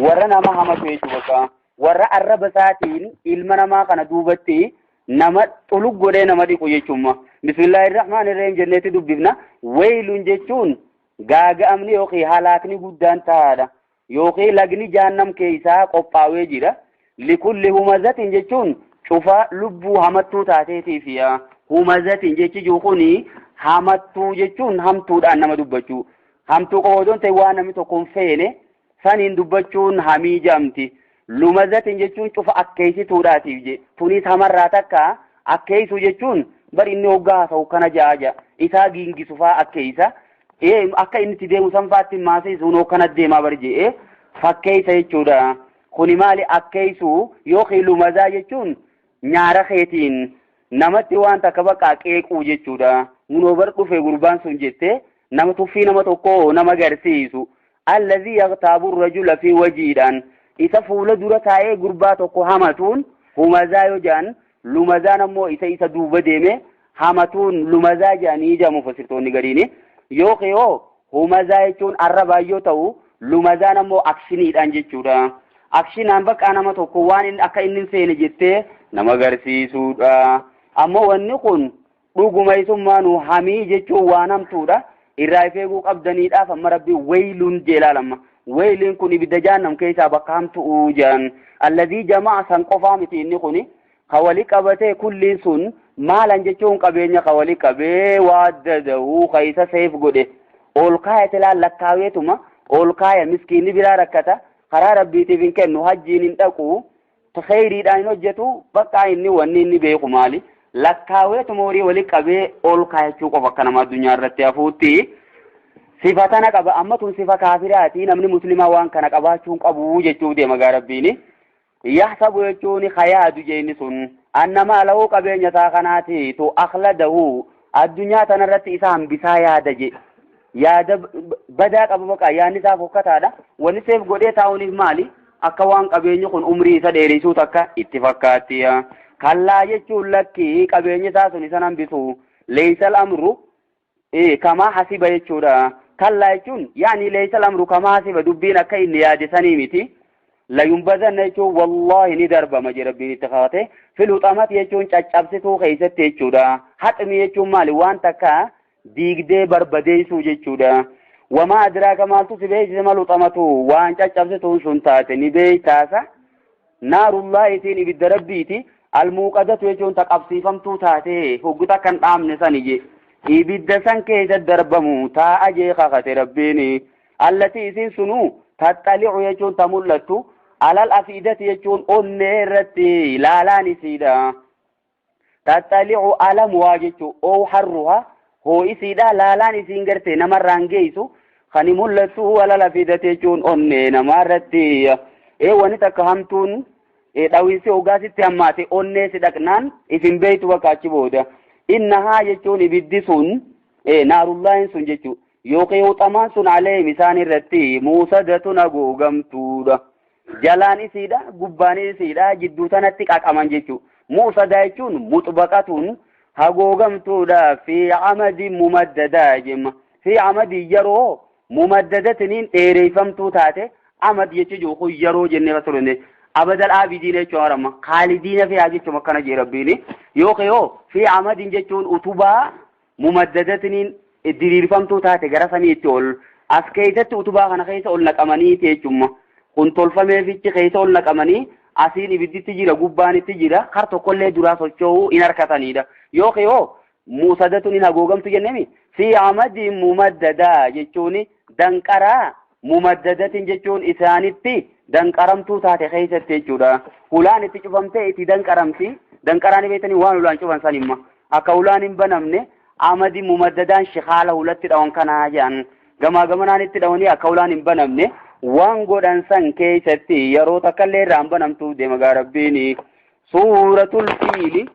Warra nama hamatu jechuudha. Warra arraba isaatiin ilma namaa kana duubatti nama xulug godhee nama dhiqu jechuudha. Bismillahirrahmanirrahiim jenneetti dubbifna. Weeyluun jechuun gaaga'amni yookiin halaakni guddaan taa'aadha. Yookiin lagni jahannam keessaa qophaa'ee jira. Likulli humazatin jechuun cufa lubbuu hamattuu taateetiif humazatin jechi jiru kuni hamattuu jechuun hamtuudhaan nama dubbachuu. Hamtuu qofa osoo hin ta'in waan namni tokko hin feene saniin dubbachuun hamii jedhamti. Lumazatin jechuun cufa akkeessituudhaatiif je. Tunis hamarraa takka akkeessuu jechuun bar inni hoggaa haasa'u kana ja'a ja'a. Isaa giingisu fa'aa akkeessa. Akka inni itti deemu san fa'aatti maasii sun kana deemaa bar je'ee fakkeessa jechuudha. Kuni maali akkeessuu yookiin lumazaa jechuun nyaara keetiin namatti waan takka bakka qeequu jechuudha. Munoo bar dhufe gurbaan sun jettee nama tuffii nama tokko nama garsiisu. Allazii yaqtaabu rajula fi wajiidhaan isa fuula dura taa'ee gurbaa tokko hamatuun humazaa yoo jedhan lumazaan ammoo isa isa duuba deeme hamatuun lumazaa jedhanii jedhamu mufassirtoonni gariini. Yookiin hoo humazaa jechuun arrabaa yoo ta'u lumazaan ammoo akshiniidhaan jechuudha. Akshinaan bakka nama tokko waan inni akka inni hin feene jettee nama agarsiisuudha. Ammoo wanni kun dhuguma isummaanuu hamii jechuun waan hamtuudha. Irraa if eeguu qabdaniidhaaf amma rabbi weeyluun jeelaalama. Weeyliin kun ibidda jahannam keessaa bakka hamtu'uu jedhan. Alladii jama'a san qofaa miti inni kuni. Ka wali qabatee kulliin sun maalan jechuun qabeenya ka wali qabee waaddada'uu ka isa seef godhe. Ol kaaya tilaan lakkaaweetuma ol kaaya miskiinni biraa rakkata. Karaa rabbiitiif hin kennu hajjiin hin dhaqu. Kheyriidhaan hin hojjetu bakka inni wanni inni beeku maali? Lakkaaweetuma horii wali qabee ol kaayachuu qofa akka nama addunyaa irratti hafuutti. Sifa tana qaba amma tun sifa kaafiraati namni muslimaa waan kana qabaachuu hin qabu jechuuf deema gaa rabbiini. Yahsabu jechuun kayaadu jeenni sun annama lahu qabeenya isaa kanaati tu akhladahu addunyaa tanarratti isa hambisaa yaada je. Yaada badaa qaba baqa yaadni isaa fokkataadha. Wanni seef godhee taa'uuniif maali? Akka waan qabeenyi kun umrii isa dheerisuu takka itti fakkaatti. Kallaa jechuun lakki qabeenyi isaa sun isa hambisu. Leeysal amru kamaa hasiba jechuudha. Kallaa jechuun yaani leeysal amru kamaa hasiba dubbiin akka inni yaade sanii miti. Layumbazanna jechuun wallaahi ni darbama jedha rabbiin itti kaa'ate. Filuxamati jechuun caccabsituu keessatti jechuudha. Haxmi jechuun maali? Waan takka diigdee barbadeessuu jechuudha. Wamaa adraaka maaltu si beeksise maluxamatu waan caccabsituun sun taate ni beektaasa. Naarullaahi isiin ibidda rabbiiti. Almuuqadatu jechuun ta qabsiifamtuu taate hogguta kan dhaamne sani je. Ibidda san keessa darbamu taa'a jee kakate rabbiini. Allati isiin sunuu taxxali'u jechuun ta mul'attu alal afiidati jechuun onnee irratti laalaan isiidha. Taxxali'u alamuwaa jechuun oo harruha hoo isiidha laalaan isiin garte namarraan geessu kan mul'attu alal afiidati jechuun onnee namaarratti. Wanni takka hamtuun dhawinsi hoggaasitti hammaate onnee si dhaqnaan isin beeytu bakka achi booda. Innahaa jechuun ibiddi sun naarullaahin sun jechuun yookiin huxamaan sun aleehim isaan irratti muusadatun haguugamtuudha. Jalaan isiidha, gubbaan isiidha, jidduu tanatti qaqaman jechuudha. Muusadaa jechuun muxbaqatuun haguugamtuudha. Fi amadin mumaddadaa jemma. Fi amadin yeroo mumaddadatiniin dheereeffamtuu taate amad jechuun kun yeroo jennee fassaruu abadal aabidiin jechuun harama kaalidiina fi'aa jechuun akkana jee rabbiini. Yookiin yoo fi amadin jechuun utubaa mumaddadatiniin diriirfamtuu taate gara samiitti ol as keessatti utubaa kana keessa ol naqamanii jechuudha. Kun tolfameefichi keessa ol naqamanii asiin ibidditti jira gubbaanitti jira har tokkollee duraa socho'uu hin harkatanidha. Yookiin yoo muusadatun hin haguugamtu jennemi fi amadin mumaddadaa jechuun danqaraa mumaddadatin jechuun isaanitti danqaramtuu taate keessatti jechuudha. Hulaan itti cufamtee itti danqaramti. Danqaraan beektanii waan hulaan cufan san himma. Akka hulaan hin banamne amadi mumaddadaan shikaala hulatti dhawan kanaa jedhan. Gamaa gamanaan itti dhawanii akka hulaan hin banamne waan godhan san keessatti yeroo takka illee irraa hin banamtuuf deema gaa rabbiini. Suuratul fiili.